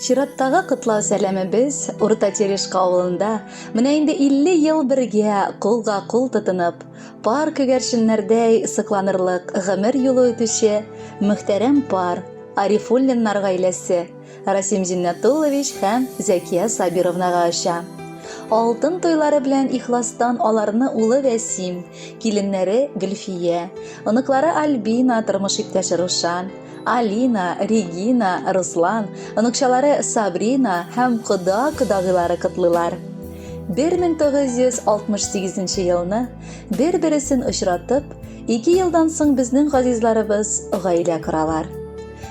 Чираттагы котлау сәламебез Урта Терешка авылында менә инде 50 ел бергә кулга-кул тотынып, пар күгәрченнәрдәй сокланырлык гомер юлы үтүче мөхтәрәм пар Арифуллиннар гаиләсе Расим Зиннәтуллович һәм Зәкия Сабировнага оча. Алтын туйлары белән ихластан аларны улы Вәсим, киленнәре Гөлфия, оныклары Альбина, тормыш иптәше Рушан, Алина, Регина, Руслан, оныкчалары Сабрина һәм кода-кодагыйлары котлыйлар. 1968 елны бер-бересен очратып, ике елдан соң безнең газизларыбыз гаилә коралар.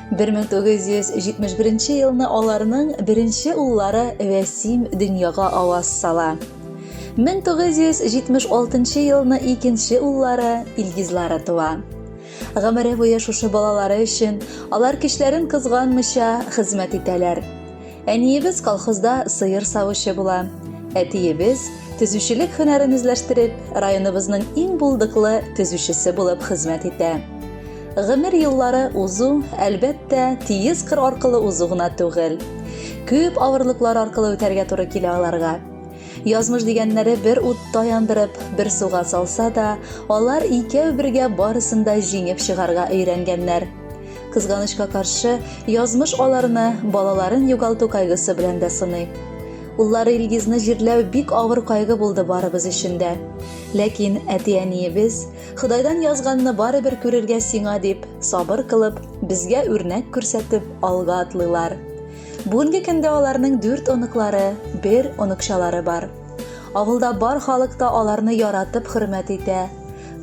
1971 елны аларның беренче уллары Вәсим дөньяга аваз сала. 1976 елны икенче уллары Илгизлары туа. Гомере буе шушы балалары өчен алар көчләрен кызганмыйча хезмәт итәләр. Әниебез колхозда сыер савучы була. Әтиебез төзүчелек һөнәрен үзләштереп, районыбызның иң булдыклы төзүчесе булып хезмәт итә. Гомер юллары узу, әлбәттә, тиез кыр аркылы узу гына түгел. Күп авырлыклар аркылы үтәргә туры килә аларга. Язмыш дигәннәре бер утта яндырып, бер суга салса да, алар икәү бергә барысын да җиңеп чыгарга өйрәнгәннәр. Кызганычка каршы, язмыш аларны балаларын югалту кайгысы белән дә сыный. Уллары Илгизне җирләү бик авыр кайгы булды барыбыз өчен дә. Ләкин әти-әниебез, Ходайдан язганны барыбер күрергә сиңа дип, сабыр кылып, безгә үрнәк күрсәтеп алга атлыйлар. Бүгенге көндә аларның дүрт оныклары, бер оныкчалары бар. Авылда бар халык та аларны яратып хөрмәт итә.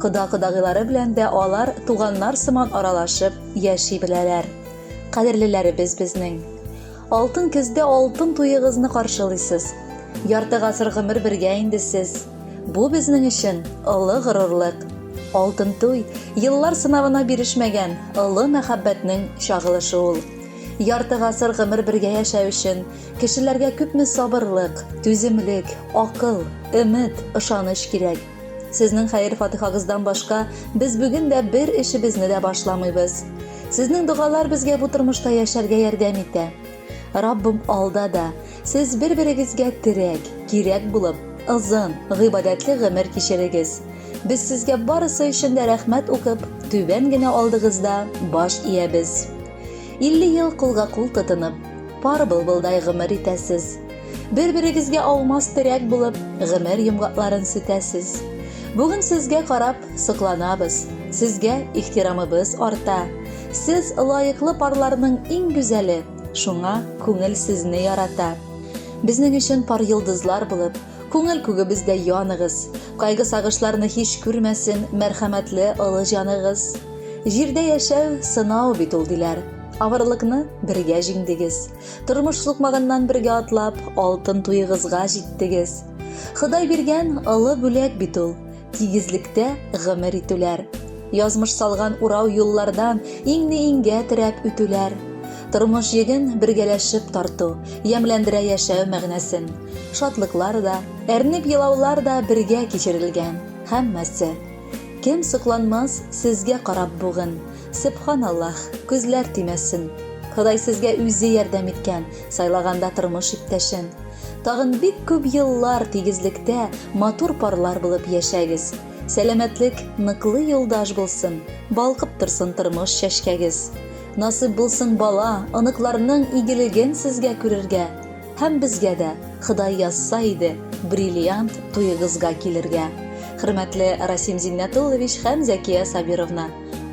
Кода-кодагыйлары белән дә алар туганнар сыман аралашып яши беләләр. Кадерлеләребез безнең. Алтын көздә алтын туегызны каршылыйсыз. Ярты гасыр гомер бергә инде сез. Бу безнең өчен олы горурлык. Алтын туй, еллар сынавына бирешмәгән олы мәхәббәтнең чагылышы ул. Ярты гасыр гомер бергә яшәү өчен кешеләргә күпме сабырлык, түземлек, акыл, өмет, ышаныч кирәк. Сезнең хәер-фатихагыздан башка без бүген дә бер эшебезне дә башламыйбыз. Сезнең догалар безгә бу тормышта яшәргә ярдәм итә. Раббым алда да сез бер-берегезгә терәк, кирәк булып, озын, гыйбадәтле гомер кичерегез. Без сезгә барысы өчен дә рәхмәт укып, түбән генә алдыгызда баш иябез. 50 ел кулга-кул тотынып, пар былбылдай гомер итәсез. Бер-берегезгә аумас терәк булып, гомер йомгакларын сүтәсез. Бүген сезгә карап сокланабыз, сезгә ихтирамыбыз арта. Сез лаеклы парларның иң гүзәле, шуңа күңел сезне ярата. Безнең өчен пар йолдызлар булып, күңел күгебездә яныгыз. Кайгы-сагышларны һич күрмәсен мәрхәмәтле олы җаныгыз. Җирдә яшәү сынау бит ул, диләр. Авырлыкны бергә җиңдегез. Тормыш сукмагыннан бергә атлап, алтын туегызга җиттегез. Ходай биргән олы бүләк бит ул, тигезлектә гомер итүләр. Язмыш салган урау юллардан иңне иңгә терәп үтүләр. Тормыш йөген бергәләшеп тарту, ямьләндерә яшәү мәгънәсен. Шатлыклар да, әрнеп елаулар да бергә кичерелгән, һәммәсе. Кем сокланмас сезгә карап бүген? Сөбханаллаһ, күзләр тимәсен. Ходай сезгә үзе ярдәм иткән, сайлаганда тормыш иптәшен. Тагын бик күп еллар тигезлектә матур парлар булып яшәгез. Сәламәтлек ныклы юлдаш булсын, балкып торсын тормыш чәчкәгез. Насыйп булсын бала, оныкларның игелеген сезгә күрергә. Һәм безгә дә, Ходай язса иде, бриллиант туегызга килергә. Хөрмәтле Расим Зиннәтуллович һәм Зәкия Сабировна,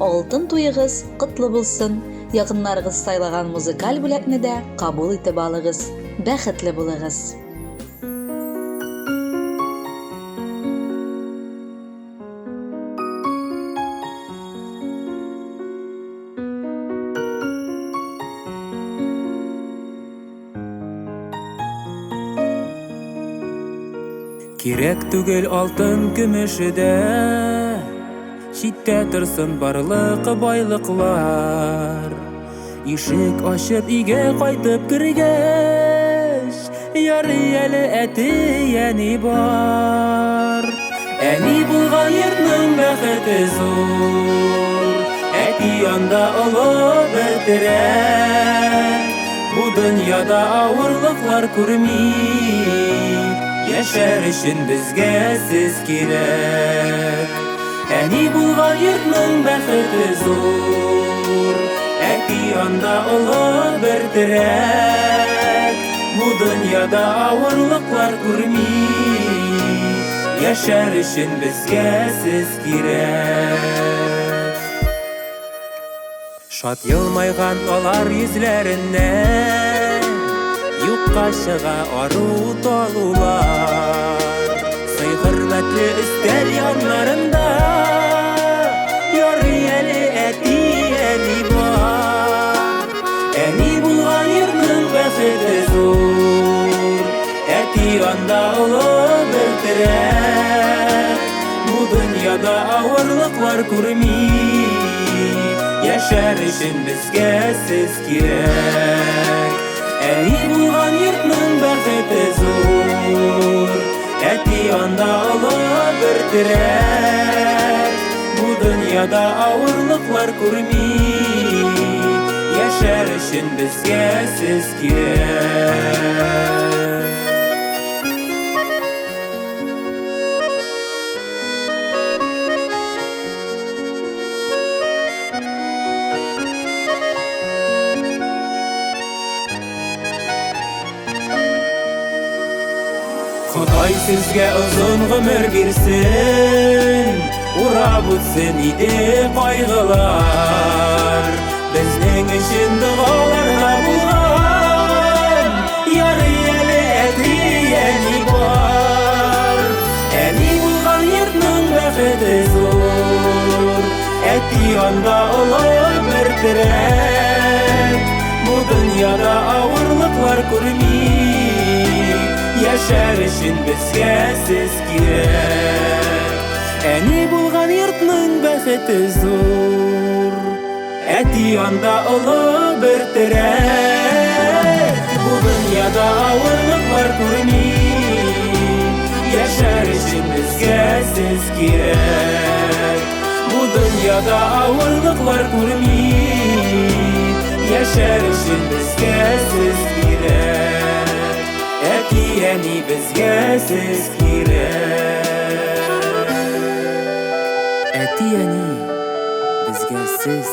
алтын туегыз котлы булсын, якыннарыгыз сайлаган музыкаль бүләкне дә кабул итеп алыгыз. Бәхетле булыгыз! Кирәк түгел алтын көмеше дә, Читтә торсын барлык байлыклар. Ишек ачып өйгә кайтып кергәч, Ярый әле әти, әни бар. Әни булган йортның бәхете зур, Әти анда олы бер терәк. Бу дөньяда авырлыклар күрми, Яшәр өчен безгә сез кирәк. Әни булган йортның бәхете зур, Әти анда олы бер терәк. Бу дөньяда авырлыклар күрми, Яшәр өчен безгә сез кирәк. Шат елмайган алар йөзләреннән Юкка чыга ару талулар. Сый-хөрмәтле өстәл яннарында Ярый әле әти, әни бар. Әни булган йортның бәхете зур, Әти анда олы бер терәк. Бу дөньяда авырлыклар күрми, Яшәр өчен безгә сез кирәк. Әни булган йортның бәхете зур, Әти анда олы бер терәк. Бу дөньяда авырлыклар күрми, Яшәр өчен безгә сез кирәк. Ходай сезгә озын гомер бирсен, Урап үтсен иде кайгылар. Безнең өчен догаларда булган, Ярый әле әти, әни бар. Әни булган йортның бәхете зур, Әти анда олы бер терәк. Бу дөньяда авырлыклар күрми, Яшәр өчен безгә сез кирәк. Әни булган йортның бәхете зур, Әти анда олы бер терәк. Бу дөньяда авырлыклар күрми, Яшәр өчен безгә сез кирәк. Бу дөньяда авырлыклар күрми, Яшәр өчен безгә сез кирәк. Әти, әни, безгә сез кирәк. Әти, әни, безгә сез